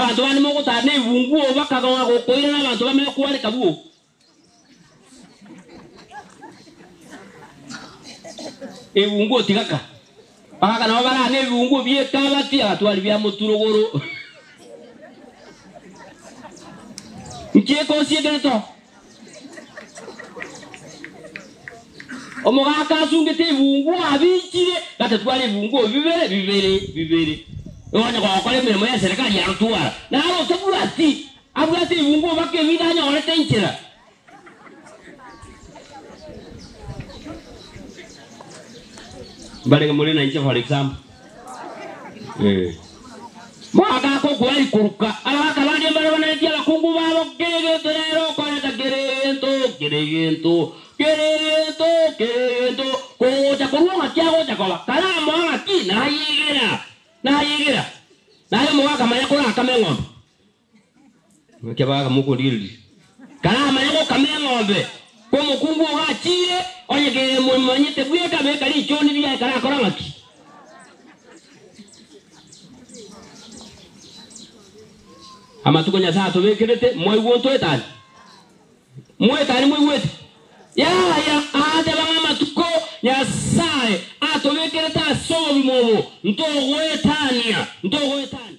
Abanto bande mogotara nebibunguo bakagong'a gokoirana abanto bamanye kwareka bwo. Ebibunguo tigaka. Bagaka nabo barane ebibunguo bi'ekabati agatwari bia moturogoro. Nki ekosi ekere to? Omogaka asungete ebibunguo abichire, gatatwara ebibunguo bibere bibere bibere. Onye gokora emeremo y'eserekari yarotwara, naro otabwati, abwate ebibunguo baka ebinde anyorete enchera. Mbarenge more nainche for example. Eh. Mogaka okobari koruka abagaka bande mbare banaretie abakungu babo kera egento rero okoreta kera egento kera egento kera egento kera egento kogocha korwa ng'aki agocha koba karamoa ng'aki nayegera nayegera naye omogaka manya korakama eng'ombe Naki abagaka mokorigereria? Karamanye gokama eng'ombe kw'omokungu ogo achiire, onye kemomanyete bweka, beka richoni riaye karakora ng'aki? Amatuko Nyasae atobekerete, mwaigwa ontoetanie? Moetanie moigwete? Yaya, aateba ng'a amatuko Nyasae atobekerete ase obogima obo, ntogoetania, ntogoetania.